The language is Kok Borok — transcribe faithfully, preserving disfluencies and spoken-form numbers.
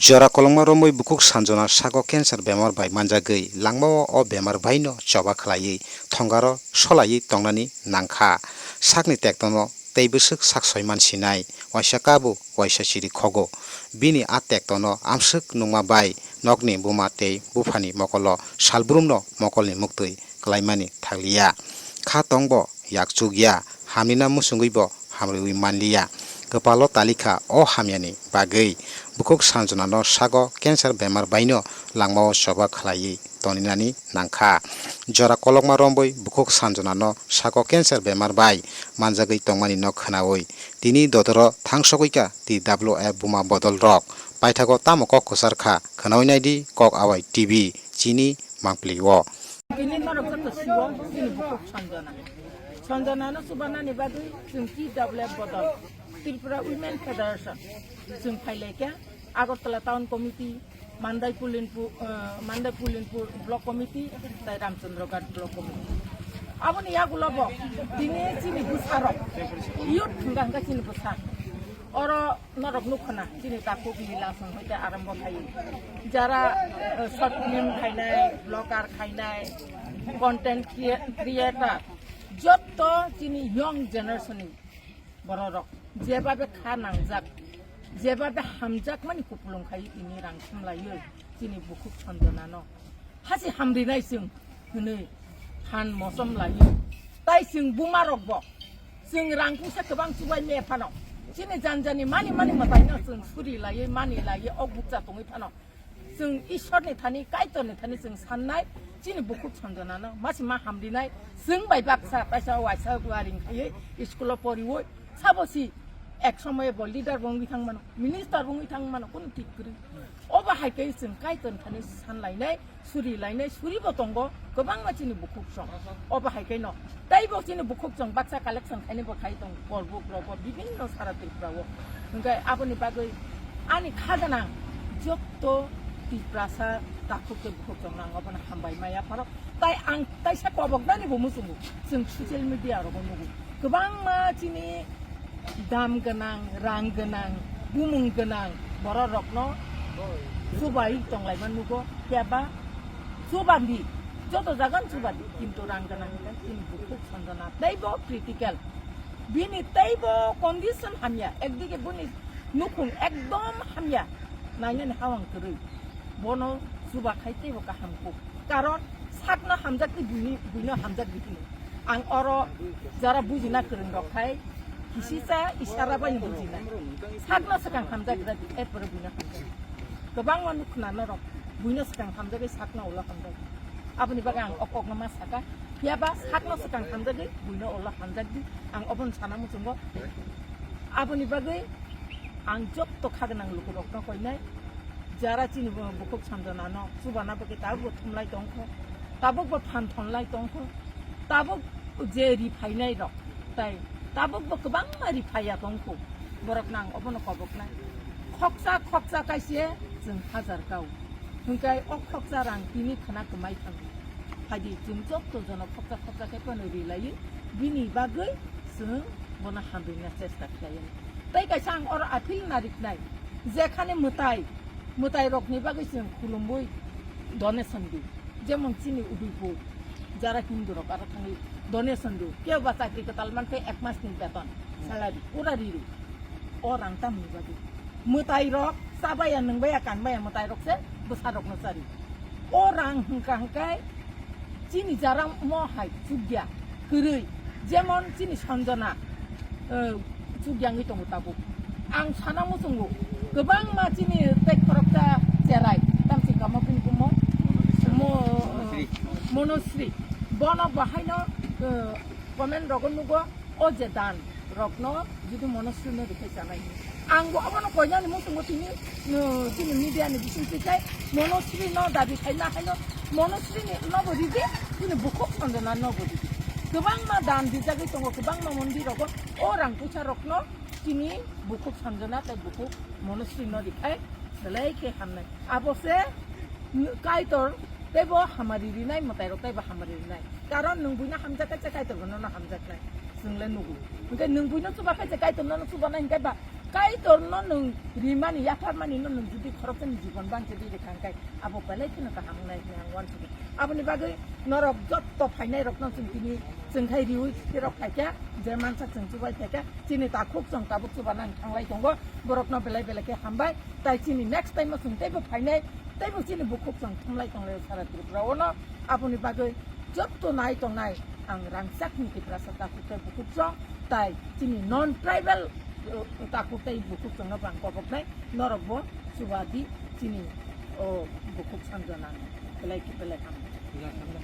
Jora kolokma romwi bukhuk Sanjona sago cancer bemar bai manjagwi langmao o bemar baino choba khlaiwi thongaro solaiwi tongnani nangkha. Sakni tektono tei bwswk sak soiman sinai, waisa kabo, waisa chiri khogo. Bini a tektono amswk nungma bai nokni buma tei buphani mokolo salbrumno mokolni muktwi klaimani thakliya. Kha tongbo yak chukya, hamnina muchungwibo hamrwi manliya. Kwpalo talikha o hamyani bagwi. Bukhuk Sanjonano sago cancer bemar baino langmao choba khlaiwi toninani nangkha. Jora kolokma romwi bukhuk Sanjonano sago cancer bemar bai manjagwi tongmani no khwnawi tini dodoro thangsogwikha T W F buma bodol rok. Paithago tamo kok kwchar kha, khwnawi naidi Kok Awai T V chini mangpli o. Bini norok joto siwo chini bukhuk Sanjona. Sanjonano chubanani bagwi chwng T W F bodol Tripura Women Federation chwng phailaikha Agartala Town Committee, Mandai Pulinpur, eh, Mandai Pulinpur Block Committee, tai Ramchandra Ghat Block Committee. Aboni yagulo bo tini chini bwsarok, youth hwnka hwnka chini bwsa. Oro norok nukha na, chini takhuk Lila song hoite arambo khai. Jara, eh, short film khainai, vlogger khainai, content crea-, creator, jotto chini young generation ni bororok jebabe kha nangjak, jebabe hamjakmani kupulung khai tini rang thumlaiwi chini bukhuk Sanjonano. Hasi hamrinai chwng hwnwi han mosom laiwi. Tai chwng bumarokbo chwng rang kungsa kwbang chubai me phano. Chini janjani mani mani mwtaino chwng suri laiwi, mani laiwi, o bukcha tongwi phano. Chwng Ishorni thani, Kaitorni thani chwng sannai, chini bukhuk Sanjonano masi ma hamrinai, chwng bai baksa kaisa waisa waring khaiwi school-o poriwi, sabo si ek somoye bo leader bo wngwi thang mano, minister bo wngwi thang mano, kunu thik kwrwi. Obo hai khe chwng Kaitorni thani sanlainai, suri lainai, suri bo tongo, kwbangma chini bukhuk song. Obo hai khe no, tei bo chini bukhuk song baksa collection khainai bo khai tongo, Korbuk rogo, bibinno sara Tripura o. Hwnkhe aboni bagwi ani kha gwnang jotto Tiprasa takhuk tei bukhuk song no ang obono hambai maya pharo. Tai ang taisa koboknani bo muchungo, chwng social media rogo nugo. Kwbangma chini dam gwnang, rang gwnang, bumung gwnang bororokno chubai tonglaima nugo, phiya ba chubandi, joto jagano chubandi, kintu rang gwnang hwnkhe chini bukhuk Sanjona teibo critical. Bini teibo condition hamya, ekdike bini nukhung ekdom hamya, nainani hawang kwrwi. Bono chuba khai teibo kaham kuk. Karon sakno hamjakdi buini, buino hamjakdi hino. Ang oro jara bujina kwrwng rok khai kisisa isara bai bujina. Sakno swkang hamjakdi, erpore buino hamjakdi. Kwbangma nuk khna norok buino swkang hamjagwi sakno ulo hamjakdi. Aboni bagwi ang o kokno ma saka. Phiya ba sakno swkang hamjagwi buino ulo hamjakdi. Ang obono sana muchungo. Aboni bagwi ang jotto kha gwnang lukurokno koinai. Jara chini bo-, bukhuk Sanjonano chubana bagwi tabukbo thumlai tongkho, tabukbo phan thonlai tongkho, tabuk je ri phainai rok tai tabukbo kwbangma ri phaiya tongkho, borokno ang obono koboknai. Khoksa khoksa kaise chwng hajar kau, hwnkhe o khoksa rang tini khna kwmai thango. Phaidi chwng jotto jono khoksa khoksa khe phano ri laiwi bini bagwi chwng bono hamrwina chesta khlaiya. Tei kaisa ang oro appeal nariknai, jekhane mwtai, mwtai rokni bagwi chwng khulumwi donation di. Jemon chini Udaipur, jara Hindu rok aro thangwi donation di. Kebo ba chakri kwtal mankhe ek masni beton, salary, pura riri. O rang tamni bagwi. Mwtai rok chabaya, nwngbaya, kanbaya mwtai rok se bwsa rokno chari. O rang hwnkha hwnkhe chini jara mo hai chukya kwrwi, jemon chini Sanjona, eh, chukya wngwi tongo tabuk. Ang sana muchungo kwbangma chini tei khoroksa cherai, tamsi kama bini bumo Mo-, Monosri. Bono bahaino, eh, comment rogo nugo. O je dan rokno jodi Monosri no rikhe chanai. Ang bo obono koinani muchungo tini, no, chini media ni bising twi khai Monosri no dabi khai na haino Monosri ni no bo ridi, chini bukhuk Sanjona no bo ridi. Kwbangma dan rijagwi tongo, kwbangma mondir rogo o rang puisa rokno chini bukhuk Sanjona tei bukhuk Monosri no rikhai selai khe hamnai. Abo se Kaitor teibo hamari rinai, mwtai rok teibo hamari rinai. Karon nwng buino hamjak khe se Kaitor bo nono hamjaknai. Chwng le nugo. Hwnkhe nwng buino chuba khe se Kaitor nono chubanai hwnkhe ba Kaitorno nwng rimani, yapharmani no nwng jodi khoroksani jibon bangse di rikha hwnkhe, abo belai kheno kaham wngnai hwnwi ang uansukha. Aboni bagwi norok jotto phainai rokno chwng tini chwng khai riwi phirok phaikha, je mansa chwng chubai phaikha, chini takhuk chwng tabuk chubanani thanglai tongo, borokno belai belai khe hambai, tai chini next time o chwng teibo phainai, teibo chini bukhuk chwng thumlai tonglai sara Tripura ono, aboni bagwi jotto nai tongnai ang rangchakni Tiprasa takhuk tei bukhuk chwng, tai chini non tribal, uh, takhuk tei bukhuk chwngno bo ang koboknai, norokbo chuba di chini, o, bukhuk sanjona belai khe belai hambai.